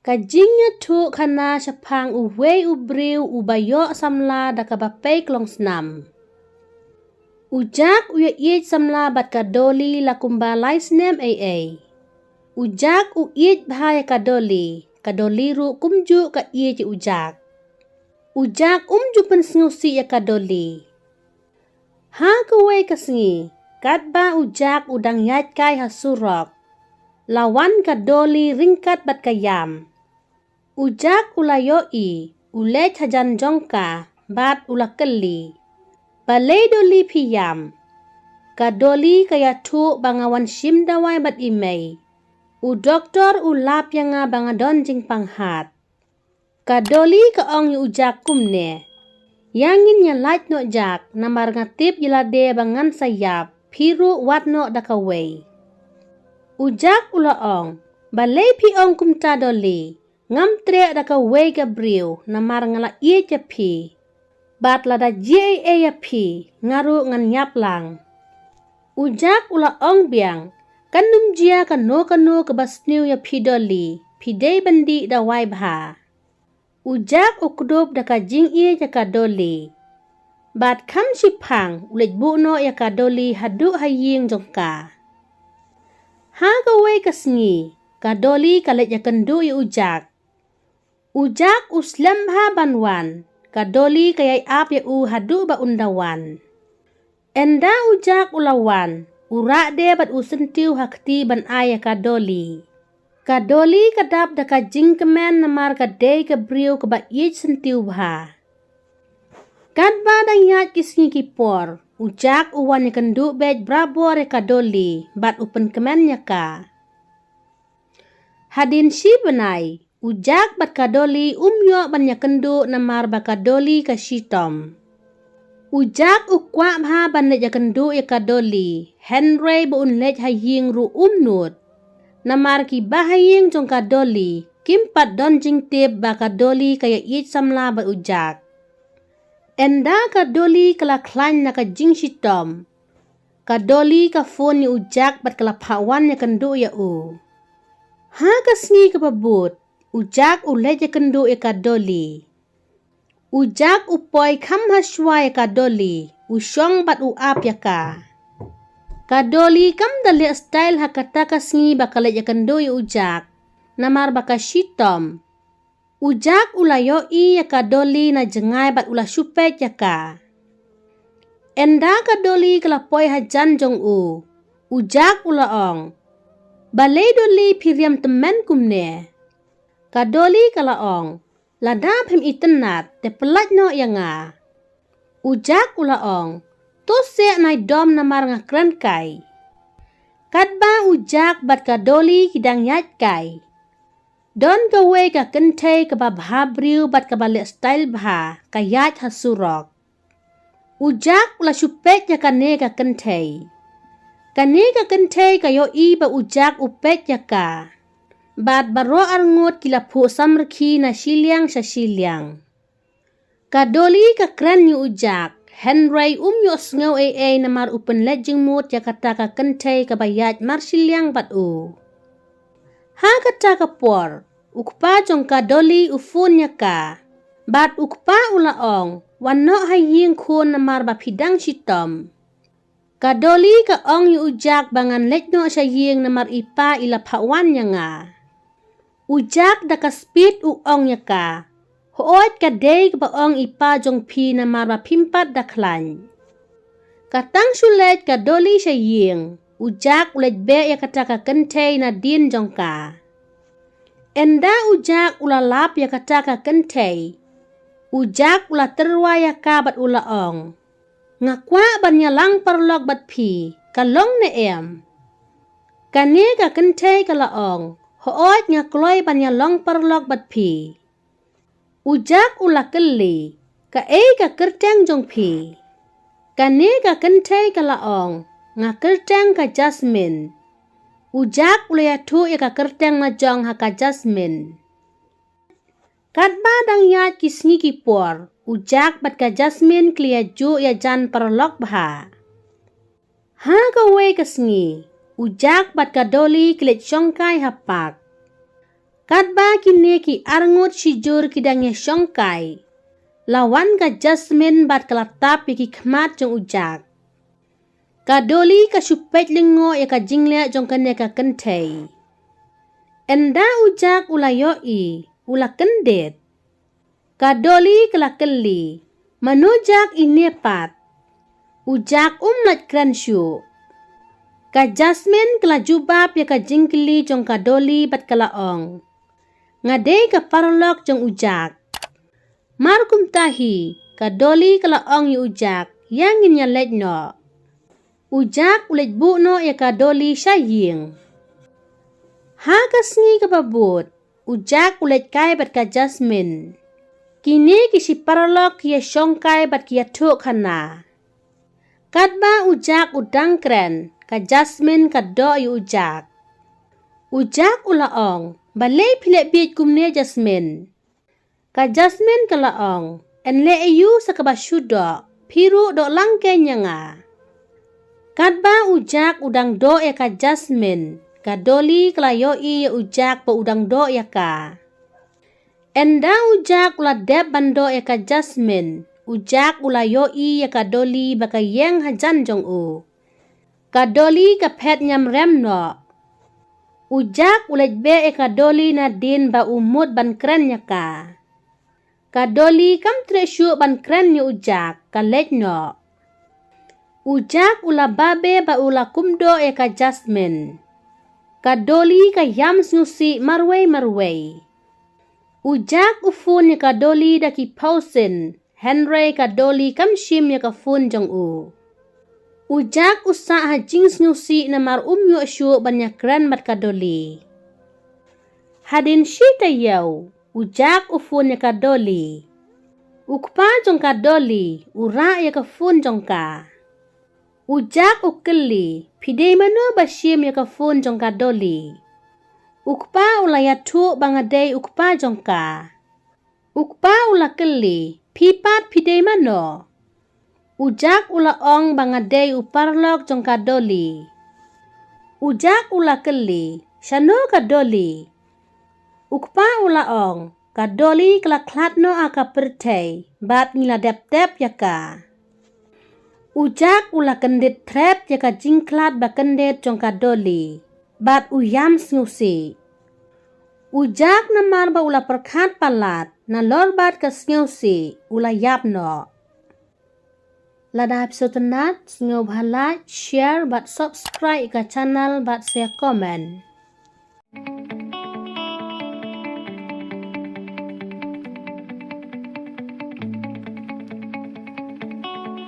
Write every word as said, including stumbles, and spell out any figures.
Ka jingïathuh khana shaphang uwei u briew uba ïoh samla da kaba pei klong snam. U Jack u ïaieit samla bad ka Dolly la kumba lai snem ei ei. U Jack u ïeit bha ïa ka Dolly, ka Dolly ruh kumjuh ka ïeit ïa u Jack. U Jack um ju pynsngewsih ïa ka Dolly. Ha kawei ka sngi, katba u Jack u dang ïaid kai ha surok, la wan ka Dolly ryngkat bad ka ïam. U Jack u la ïohi, u leit hajan jong ka, bad u la kylli, "Balei Dolly phi ïam?" Ka Dolly ka ïathuh ba nga wan shim dawai bad i mei. U doktor u lap ïa nga ba nga don jingpang hat. Ka Dolly ka ong ïa u Jack kumne, "Ïa ngin ïa lait noh Jack, namar nga tip ïa lade ba ngan sa ïap, phi ruh wad noh da kawei." U Jack u la ong, "Balei phi ong kumta Dolly? Ngam treh da kawei ka briew, namar nga la ïeit ïa phi. Bad lada jia ei ei ïa phi, nga ruh ngan ïap lang." U Jack u la ong biang, "Kan ym jia kano kano kaba sniew ïa phi Dolly, phi dei ban dih dawai bha." U Jack u kdup da ka jingïeit ïa ka Dolly. Bad kham shiphang u leit buh noh ïa ka Dolly haduh ha ïing jong ka. Ha kawei ka sngi, ka Dolly ka leit ïakynduh ïa u Jack. U Jack u slem bha ban wan, ka Dolly ka ïai ap ïa u haduh ba un da wan. Ynda u Jack u la wan, u rah de bad u syntiew ha kti ban ai ïa ka Dolly. Ka Dolly ka dap da ka jingkmen namar ka dei ka briew kaba ïeit syntiew bha. Katba dang ïaid ki sngi ki por, u Jack u wan ïakynduh beit barabor ïa ka Dolly, bad u pynkmen ïa ka. Hadien shi bnai, u Jack bad ka Dolly um ïoh ban ïakynduh namar ba ka Dolly ka shitom. U Jack u kwah bha ban leit ïakynduh ïa ka Dolly, hynrei ba un leit ha ïing ruh um nud. Namar kiba ha ïing jong ka Dolly, kim pat don jingtip ba ka Dolly ka ïaieit samla bad u Jack. Ynda ka Dolly ka la khlaiñ na ka jingshitom, ka Dolly ka phone ïa u Jack bad ka la phah wan ïakynduh ïa u. Ha ka sngi kaba bud, u Jack u leit ïakynduh ïa ka Dolly. U Jack u poi kham hashwa ïa ka Dolly, u shong bad u ap ïa ka. Ka Dolly kam da leh style ha kata ka sngi ba ka leit ïakynduh ïa u Jack, namar ba ka shitom. U Jack u la ïohi ïa ka Dolly na jngai bad u la shu peit ïa ka. Ynda ka Dolly ka la poi hajan jong u, u Jack u la ong, "Balei Dolly phi riam tymmen kumne?" Ka Dolly ka la ong, "Lada phim itynnad, te pyllait noh ïa nga." U Jack u la ong, "To seh nai dom namar nga kren kai." Katba u Jack bad ka Dolly ki dang ïaid kai, don kawei ka kynthei kaba bha briew bad kaba leh style bha, ka ïaid ha surok. U Jack u la shu peit ïa kane ka kynthei. Kane ka kynthei ka ïohi ba u Jack u peit ïa ka. Bad baroh arngut ki la phuh samrkhie na shiliang sha shiliang. Ka Dolly ka kren ïa u Jack, hynrei um ïohsngew ei ei namar u pynleit jingmut ïa kata ka kynthei kaba ïaid marshiliang bad u. Ha kata ka por, u kpa jong ka Dolly u phone ïa ka. Bad u kpa u la ong, "Wan noh ha ïing khun namar ba phi dang shitom." Ka Dolly ka ong ïa u Jack ba ngan leit noh sha ïing namar i pa i la phah wan ïa nga. U Jack da ka speed u ong ïa ka, "Hooid ka dei kaba ong i pa jong phi namar ba phim pat da khlaiñ." Ka tang shu leit ka Dolly sha ïing, u Jack u leit beh ïa kata ka kynthei nadien jong ka. Ynda u Jack u la lap ïa kata ka kynthei, u Jack u la tyrwa ïa ka bad u la ong, "Nga kwah ban ïalang paralok bad phi, ka long ne em?" Kane ka kynthei ka la ong, "Hooid nga kloi ban ïalong paralok bad phi." U Jack u la kylli, "Kaei ka kyrteng jong phi?" Kane ka kynthei ka la ong, "Nga kyrteng ka Jasmine." U Jack u la ïathuh ïa ka kyrteng la jong ha ka Jasmine. Katba dang ïaid ki sngi ki por, u Jack bad ka Jasmine ki la ïajuh ïajan paralok bha. Ha kawei ka sngi, u Jack bad ka Dolly ki leit shongkai ha park. Katba kine ki arngut shijur ki dang ïa shongkai, la wan ka Jasmine bad ka la tap ïa ki khmat jong u Jack. Ka Dolly ka shu peit lyngngoh ïa ka jingleh jong kane ka kynthei. Ynda u Jack u la ïohi, u la kyndit. Ka Dolly ka la kylli, "Mano Jack ine pat?" U Jack um lait kren shuh. Ka Jasmine ka la jubab ïa ka jingkylli jong ka Dolly bad ka la ong, "Nga dei ka paralok jong u Jack." Mar kumta hi, ka Dolly ka la ong ïa u Jack, "Ïa ngin ïa leit noh." U Jack u leit buh noh ïa ka Dolly sha ïing. Ha ka sngi kaba bud, u Jack u leit kai bad ka Jasmine. Kine ki shi paralok ki ïa shongkai bad ki ïathuh khana. Katba u Jack u dang kren, ka Jasmine ka doh ïa u Jack. U Jack u la ong, "Balei phi leh bieit kumne Jasmine?" Ka Jasmine ka la ong, "Yn leh aïu sa kaba shu doh, phi ruh doh lang keiñ ïa nga." Katba u Jack u dang doh ïa ka Jasmine, ka Dolly ka la ïohi ïa u Jack ba u dang doh ïa ka. Ynda u Jack u la dep ban doh ïa ka Jasmine, u Jack u la ïohi ïa ka Dolly ba ka ïeng hajan jong u. Ka Dolly ka phet ñiamrem noh. U Jack u leit beh ïa ka Dolly nadien ba u mut ban kren ïa ka. Ka Dolly kam treh shuh ban kren ïa u Jack, ka leit noh. U Jack u la babe ba u la kumdoh ïa ka Jasmine. Ka Dolly ka ïam sngewsih marwei marwei. U Jack u phone ïa ka Dolly da ki phew sien, hynrei ka Dolly kam shim ïa ka phone jong u. U Jack u sah ha jingsngewsih namar um ïoh shuh ban ïa kren bad ka Dolly. Hadien shi taïew, u Jack u phone ïa ka Dolly. U kpa jong ka Dolly u rah ïa ka phone jong ka. U Jack u kylli, "Phi dei mano ba shim ïa ka phone jong ka Dolly?" U kpa u la ïathuh ba nga dei u kpa jong ka. U kpa u la kylli, "Phi pat phi dei mano?" U Jack u la ong ba nga dei u paralok jong ka Dolly. U Jack u la kylli, "Shano ka Dolly?" U kpa u la ong, "Ka Dolly ka la khlad noh ha ka pyrthei, bad ngi la dep tep ïa ka." U Jack u la kyndit thret ïa ka jingkhlad ba kyndit jong ka Dolly, bad u ïam sngewsih. U Jack namar ba u la pyrkhat palat, nalor bad ka sngewsih, u la ïap noh. Lada phi sngewtynnat, sngewbha like, share, bad subscribe ïa ka channel, bad sa comment.